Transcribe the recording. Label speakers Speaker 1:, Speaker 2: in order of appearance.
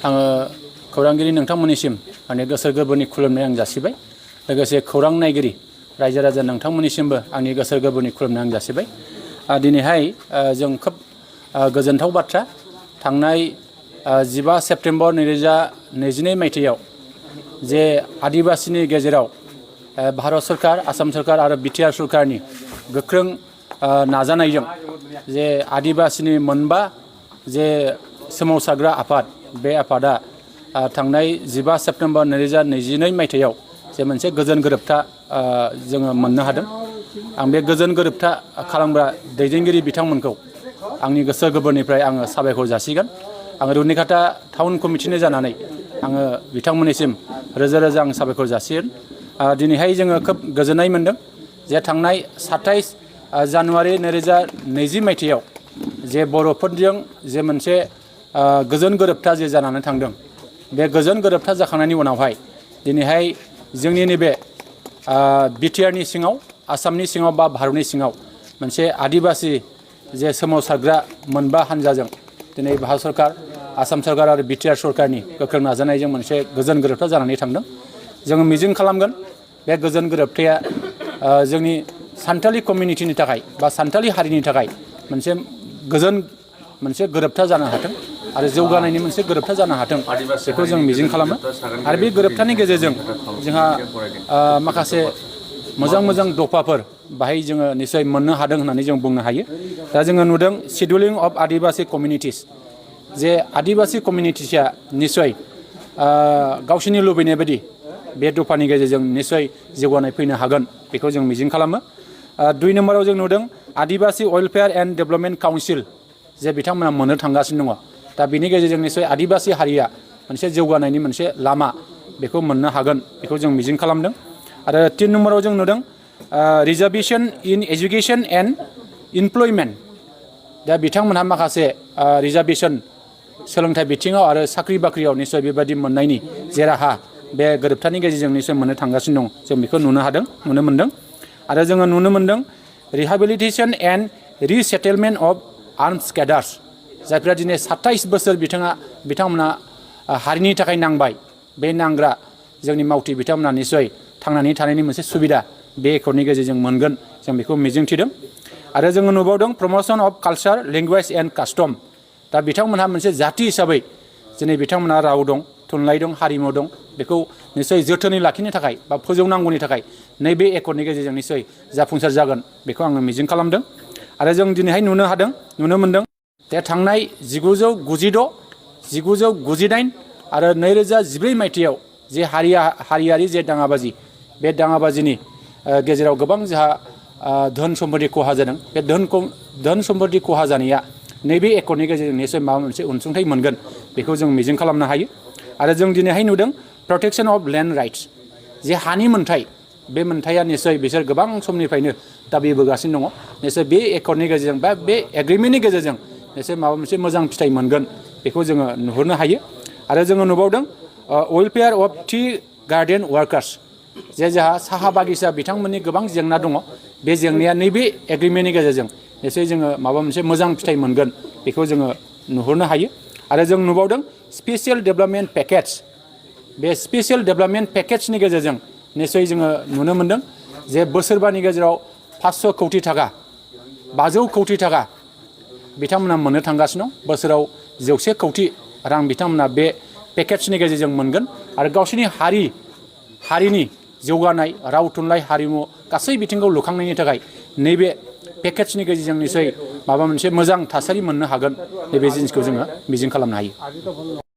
Speaker 1: आङो खौरांगिरि नोंथांमोननिसिम आंनि गोसो गोरबोनि खुलुमनाय आं जासिबाय। लोगोसे खौरां नायगिरि रायजो राजा नोंथांमोननिसिमबो आंनि गोसो गोरबोनि खुलुमनाय आं जासिबाय। दिनैहाय जों खोब गोजोनथाव बाथ्रा थांनाय 15 सेप्तेम्बर 2022 मायथाइयाव जे आदिबासिनि गेजेराव भारत सरकार, आसाम सरकार आरो बिटिआर सरकारनि गोख्रों नाजानायजों जे आदिबासिनि मोनबा जे सोमावसारग्रा आफाद, बे आफादा थांनाय 15 सेप्तेम्बर 2022 मायथाइयाव जे मोनसे गोजोन गोरोबथा जोङो मोननो हादों। आं बे गोजोन गोरोबथा खालामग्रा दैदेनगिरि बिथांमोनखौ आंनि गोसो गोरबोनिफ्राय आङो साबायखर जासिगोन। आङो रुनिकाटा टाउन कमिटिनि जानानै आङो बिथांमोननिसिम रोजा रोजा आं साबायखर जासिगोन। दिनैहाय जोङो खोब गोजोननाय मोनदों जे थांनाय 27 जानुवारि 2020 मायथाइयाव जे बर'फोरजों जे मोनसे गोजोन गोरोबथा जे जानानै थांदों, बे गोजोन गोरोबथा जाखांनायनि उनावहाय दिनैहाय जोंनि नैबे बिटिआरनि सिङाव, आसामनि सिङाव बा भारतनि सिङाव मोनसे आदिबासि जे सोमावसारग्रा मोनबा हान्जाजों दिनै भारत सरकार, आसाम सरकार आरो बिटिआर सरकारनि गोख्रों नाजानायजों मोनसे गोजोन गोरोबथा जानानै थांदों। जोङो मिजिं खालामगोन बे गोजोन गोरोबथाया जोंनि सान्थालि कमिउनिटिनि थाखाय बा सान्थालि हारिनि थाखाय मोनसे गोजोन मोनसे गोरोबथा जानो हाथों आरो जौगानायनि मोनसे गोरोबथा जानो हाथों, बेखौ जों मिजिं खालामो। आरो बे गोरोबथानि गेजेरजों जोंहा माखासे मोजां मोजां दफाफोर बाहाय जोङो निसय मोननो हादों होननानै जों बुंनो हायो। दा जोङो नुदों शेड्युलिं अफ आदिबासि कमिउनिटिस, जे आदिबासि कमिउनिटिसआ निसय गावसोरनि लुबैनाय बायदि बे दफानि गेजेरजों निसय जौगानाय फैनो हागोन, बेखौ जों मिजिं खालामो। 2 नम्बराव जों नुदों आदिबासि वेलफेयार एन्ड डेभेलपमेन्ट काउन्सिल, जे बिथांमोना मोननो थांगासिनो दङ। दा बिनि गेजेरजों निसय आदिबासि हारिया मोनसे जौगानायनि मोनसे लामा बेखौ मोननो हागोन, बेखौ जों मिजिं खालामदों। आरो 3 नम्बराव जों नुदों reservation in education and employment. दा बिथांमोनहा माखासे रिजार्भेसन सोलोंथाइ बिथिङाव आरो साख्रि बाख्रियाव निसय बेबायदि मोननायनि जे राहा बे गोरोबथानि गेजेरजों निसय मोननो थांगासिनो दं, जों बेखौ नुनो मोन्दों। आरो जोङो नुनो मोन्दों रिहेबिलिटेसन एन्ड रिसेटेलमेन्ट अफ आर्मस केडार्स, जायफ्रा दिनै 27 बोसोर बिथांमोना हारिनि थाखाय नांबाय। बे नांग्रा जोंनि मावथि बिथांमोना निसय थांनानै थानायनि मोनसे सुबिदा बे एकर्डनि गेजेरजों मोनगोन, जों बेखौ मिजिंथिदों। आरो जोङो नुबावदों promotion of culture, language and custom. दा बिथांमोनहा मोनसे जाथि हिसाबै दिनै बिथांमोनहा राव दं, थुनलाइ दं, हारिमु दं, बेखौ निसय जोथोनै लाखिनो थाखाय बा फोजौनांगौनि थाखाय नैबे एकर्डनि गेजेरजों निसय जाफुंसार जागोन, बेखौ आङो मिजिं खालामदों। आरो जों दिनैहाय नुनो मोन्दों जे थांनाय 1996, 1999 आरो 2014 मायथाइयाव जे हारियारि जे दाङाबाजि, बे दाङाबाजिनि गेजेराव गोबां जोंहा धोन सम्पति खहा जादों। बे धोन सम्पति खहा जानाया नैबे एकर्डनि गेजेरजों निसय माबा मोनसे अनसुंथाइ मोनगोन, बेखौ जों मिजिं खालामनो हायो। आरो जों दिनैहाय नुदों प्रटेक्सन अफ लेन्ड राइट्स, जे हानि मोन्थाय, बे मोन्थाया निसय बिसोर गोबां समनिफ्रायनो दाबिबोगासिनो दङ। निसय बे एकर्डनि गेजेरजों बा बे एग्रिमेन्टनि गेजेरजों निसय माबा मोनसे मोजां फिथाइ मोनगोन, बेखौ जोङो नुहुरनो हायो। आरो जोङो नुबावदों वेलफेयार अफ टि गार्डेन वार्कार्स, जे जोंहा साहा बागिचा बिथांमोननि गोबां जेंना दङ। बे जेंनाया नैबे एग्रिमेन्टनि गेजेरजों निसय जोङो माबा मोनसे मोजां फिथाइ मोनगोन, बेखौ जोङो नुहुरनो हायो। आरो जों नुबावदों स्पेसियेल डेभेलपमेन्ट पेकेज, बे स्पेसियेल डेभेलपमेन्ट पेकेजनि गेजेरजों निसय जोङो नुनो मोन्दों जे बोसोरबानि गेजेराव 500 कौटि थाखा, 500 कौटि थाखा बिथांमोना मोननो थांगासिनो दं। बोसोराव 100 कौटि रां बिथांमोना बे पेकेजनि गेजेरजों मोनगोन। आरो गावसोरनि हारिनि जौगानाय, राव थुनलाइ, हारिमु गासै बिथिंखौ लुखांनायनि थाखाय नैबे पेकेजनि गेजेरजों निसय माबा मोनसे मोजां थासारि मोननो हागोन, नैबे जिनिसखौ जोङो मिजिं खालामनो हायो।